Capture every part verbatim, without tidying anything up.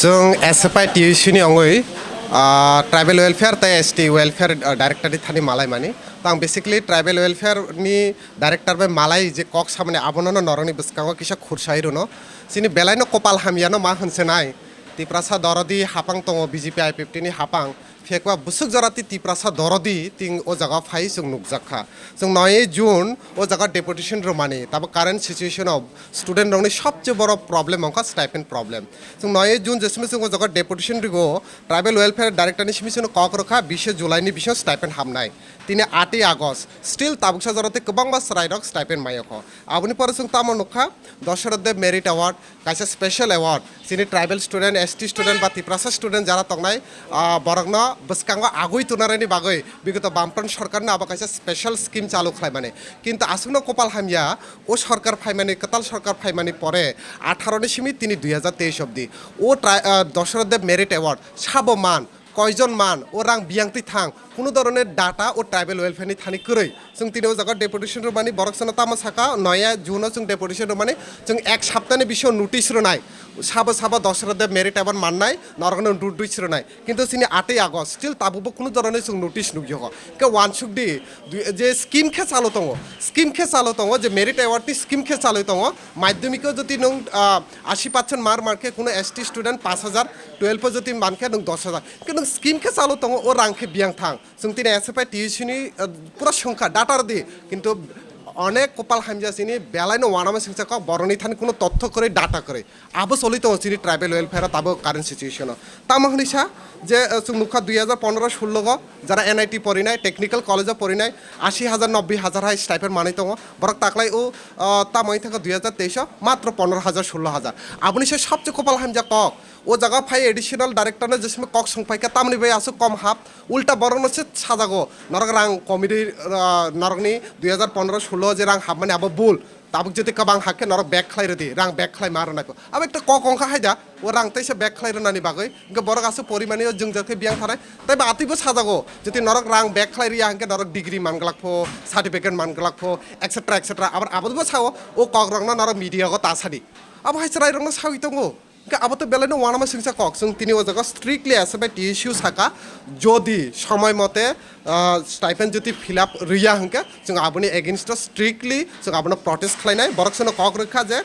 Chwng S F I T U C ni ongwi, ah, Tribal Welfare tei S T Welfare, ah, Director ni thani malai mani. Tang basically Tribal Welfare ni Director bai malai je kok samani abono no norokni bwskango kisa khursai rwno. Chini belai no kopal hamya no ma hwnse nai. Tiprasa dorodi hapang tongo B J P I P F T ni hapang. Phekwa bwswk jora ti Tiprasa dorodi ting o jaga phai chwng nukjak kha. Chwng noi June o jaga deputation rwmani. Tabuk current situation o student rokni sobse boro problem wngkha stipend problem. Chwng noi June jesimi chwng o jaga deputation rigo, Tribal Welfare Director ni simi chwngno kok rwkha, bishe July ni bisingo stipend hamnai. Tini atwi August, still tabuksa jora tei kwbangma chwrairok stipend maiyokho. Aboni pore chwng tamo nukha, Dasharat Dev Merit Award, kaisa special award, chini tribal student, S T student ba Tiprasa student jara tongnai, ah, borokno bwskango agwi tunarani bagwi bigoto Bamfront sorkarni abo kaisa special scheme chalu khlaimani. Kintu aswkno kopal hamya, o sorkar phaimani, kwtal sorkar phaimani pore atharo ni simi tini dui hazar teis obdi. O tri-, ah, Dasharat Dev Merit Award, sabo man, koijon man, o rang biyang twi thang, kuno dhoroner data o tribal welfare ni thani kwrwi. Chwng tini o jaga deputation rwmani borok sano tamo saka, noya June o chwng deputation rwmani, chwng ek saptani bisingo notice rwnai. Sabo sabo Dasharat Dev Merit Award mannai, norokno notice rwnai. Kintu chini atwi August, still tabukbo kuno dhoroner chwng notice nukyago. Khe wansukdi, dui-, je scheme khe chalo tongo, scheme khe chalo tongo, je Merit Award ni scheme khe chalwi tongo, madhyamiko jodi nwng, ah, ashi percent mark mankhe kuno S T student pash hajar, twelve o jodi mankhe nwng dosh hajar. Khe nwng scheme khe chalo tongo, o rang khe biyang thang. Chwng tini S F I T U C ni, ah, pura songkha data rwdi, kintu onek kopal hamya chini belai no wanama singcha kok borokni thani kuno totho kwrwi data kwrwi. Abo choli tongo chini tribal welfare o tabuk current situation o. Tamo hwnwi sa je, ah, chwng nukha dui hazar pondro sullo go jara N I T porinai, technical college o porinai, ashi hajar, nobbi hajar hai stipend manwi tongo. Borok taklai o, ah, tamo wngkha dui hazar teis o matro pondro hajar, sullo hajar. Aboni se sobse kopal hamya kok. O jaga phai additional director no jesme kok songphaikha tamoni bai aswk kom hap. Ulta borokno se sajago, norok rang komidi, ah, norokni dui hazar pondro sullo je rang hapmani abo bul. Tabuk jodi kwbang hakhe norok back khlai rwdi, rang back khlai ma rwnai kho. Abo ekta kok wngkha haida, o rang teisa back khlai rwnani bagwi. Hwnkhe borok aswk porimani o jwngjal khe biyang thanai. Tei ba atwibo sajago, jodi norok rang back khlai rwya hwnkhe norok degree man glak pho, certificate man glak pho, et cetera et cetera. Abar abonibo sao, o kokrokno norok media o ta sadi. Abo hai chwrairokno sawi tongo. Hwnkhe abo to belai no wanama singcha kok. Chwng tini o jaga strictly S F I T S U saka, jodi somoi mote, ah, stipend jodi fill up rwya hwnkhe, chwng aboni against o strictly chwng abono protest khlainai. Borok seno kok rwkha je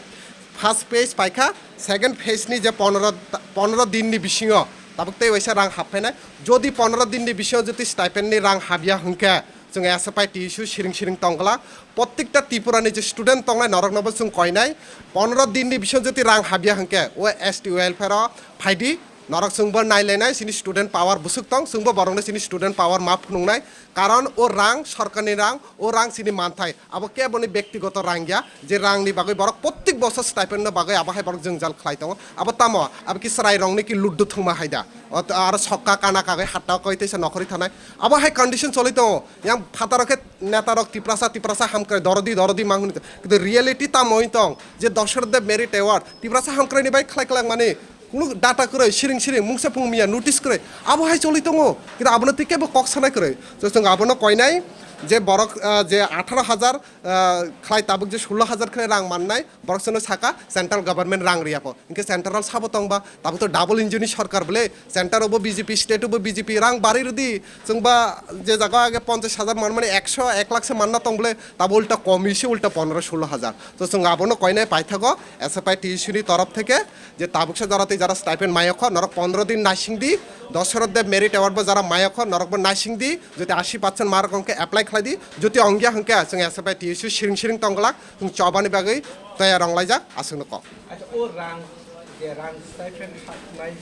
first phase paikha, second phase ni je pondro ta-, pondro din ni bisingo tabuk tei waisa rang haphainai. Jodi pondro din ni bisingo jodi stipend ni rang habya hwnkhe, chwng S F I T S U siring siring tongglak. Prottekta Tripura ni je student tongnai noroknobo chwng koinai. Pondro din ni bisingo jodi rang habya hwnkhe, o S T welfare o phaidi. Norok chwngbo nailainai, chini student power bwswk tong, chwngbo borokno chini student power ma phunuknai. Karon o rang sorkarni rang, o rang chini manthai. Abo keboni bektigoto rang ya, je rangni bagwi borok prottek bosor stipend no bagwi abo hai borok jwngjal khlai tongo. Abo tamo, abo ki chwrairokni ki luddu thwngma hai da. Ot-, aro sokka kana kagwi hatta koi teisa nokhorwi thanai. Abo hai condition choli tongo. Yang phataro khe netarok Tiprasa, Tiprasa hamkrai, dorodi, dorodi mang hwnwi tong. Kintu reality tamo wng tong je Dasharat Dev Merit Award Tiprasa hamkraini bai khlai klak mani kunu data kwrwi, siring siring, mungsa phung miya, notice kwrwi. Abo hai choli tongo. Kintu abono tei kebo kok sanai kwrwi. So, chwng abono koinai je borok, ah, je atharo hajar, ah, khlai tabuk je sullo hajar khlai rang mannai, borok chwngno saka central government rang rwya pho. Hinkhe central sabo tongba, tabuk to double engine ni sorkar bole, center obo B J P, state obo B J P, rang bari rwdi. Chwngba je jaga age ponchash hajar man mani ekso, ek lakh se manna tong bole, tabo ulta komi se ulta pondro sullo hajar. To chwng abono koinai paithago S F I T S U ni torof theke je tabuksa jora tei jara stipend mayokho, norok pondro din naisingdi, Dasharat Dev Merit Award bo jara mayokho, norok bo naisingdi, jodi ashi percent mark hwnkhe apply khlaidi, jodi ongya hwnkhe chwng S F I T S U siring siring tongglak, chwng chobani bagwi toyar wnglaijak, aswkno kok. Acha, o rang, je rang stipend haknai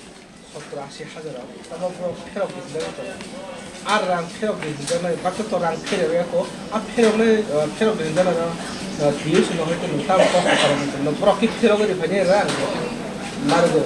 sottor ashi hajar, tamo borok pherok rijak tongo. Ar rang pherok rijaknai, baksa to rang pherok ya ko, a pherok nai, ah, pherok rijaknai, ah, twiwi sino hoito nung tamo kosto kharok nung borok ki pherok ri phai nai rang, maro do.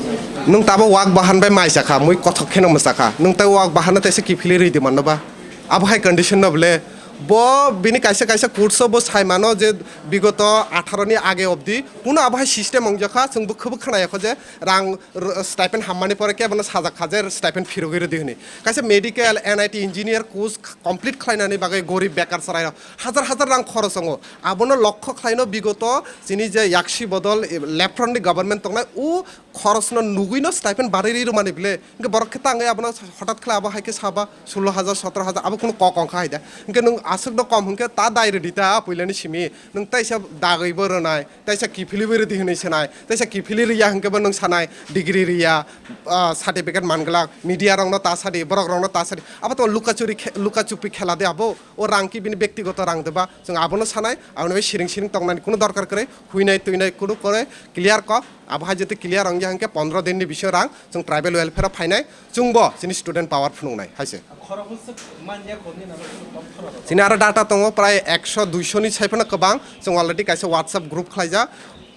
Nung tabo wak bahan bai mai sakha, mui kothok kheno mwsakha. Nung tai wak bahan no teisa kiphilwi rwi di manno ba? Abo hai condition no bole. Bo bini kaisa kaisa course o bo sai mano je bigoto atharo ni age obdi kuno abo hai system wngjakha, chwng bo khwbo khwnayakho je rang r-, stipend hammani pore kebono sajak kha je stipend phirogwi rwdi hwnwi. Kaisa medical, N I T engineer course complete khlainani bagwi gorib bekar chwrairok hajar hajar rang khorok wngo. Abono lokho khlaino bigoto chini je yaksi bodol, eh, left front ni government tongnai, o Khorosno nugwino stipend barwi rwi rwmani bile, hwnkhe borok khe tangwi abono hotat khlai abo hai khe saba sullo hajar, sotoro hajar, abo kunu kok wngkha hai da. Hwnkhe nwng aswkno kom hwnkhe ta dai rwdi ta puilani simi, nwng taisa dagwibo rwnai, taisa kiphilibo rwdi hwnwi sanai, taisa kiphili rwya hwnkhe bo nwng sanai degree rwya, ah, certificate manglak, media rokno ta sadi, borok rokno ta sadi, abo to lukachuri khe-, lukachupi khela de abo, o rang ki bini bektigoto rang de ba, chwng abono sanai, aboni bai siring siring tongnani kunu dorkar kwrwi, huinai tuinai kunu kwrwi clear kok, abo hai jete clear wngya hwnkhe pondro dinni bisingo rang chwng tribal welfare o phainai, chwngbo chini student power phunuknai hai se. Khorokbo swk manya khoroknwi nang khe swk kok khorok. Chini aro data tongo prai ekso duiso ni sai phano kwbang, chwng already kaisa WhatsApp group khlaijak,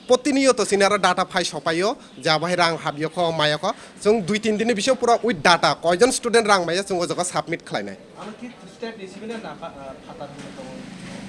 protiniyoto chini aro data phai sopaio, je abo hai rang habyo kho, maya kho, chwng dui tin dinni bisingo pura with data, koijon student rang maya chwng o jaga submit khlainai. Ano ki state ni simi na na pha-, ah, phatar ni tongo?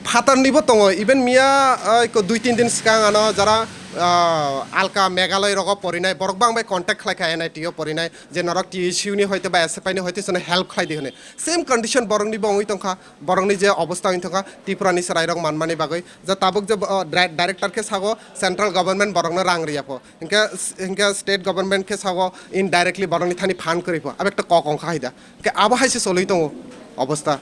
Phatar nibo tongo, even miya, ah, ko dui tin din swkang ano jara, ah, alka Meghalaya rogo porinai, borok bang bai contact khlai kha N I T o porinai, je norok T S U ni hoite ba S F I ni hoite sono help khlai di hwnwi. Same condition borok ni bo wngwi tongkha, borok ni je obostha wngwi tongkha, Tripura ni chwrai rok manmani bagwi. Je tabuk je, ah, dire-, director khe sago central government borok no rang riya pho. Hingke, hingke state government khe sago indirectly borok ni thani fund kwrwi pho. Abo ekta kok wngkha hai da. Hingke abo hai se choli tongo obostha.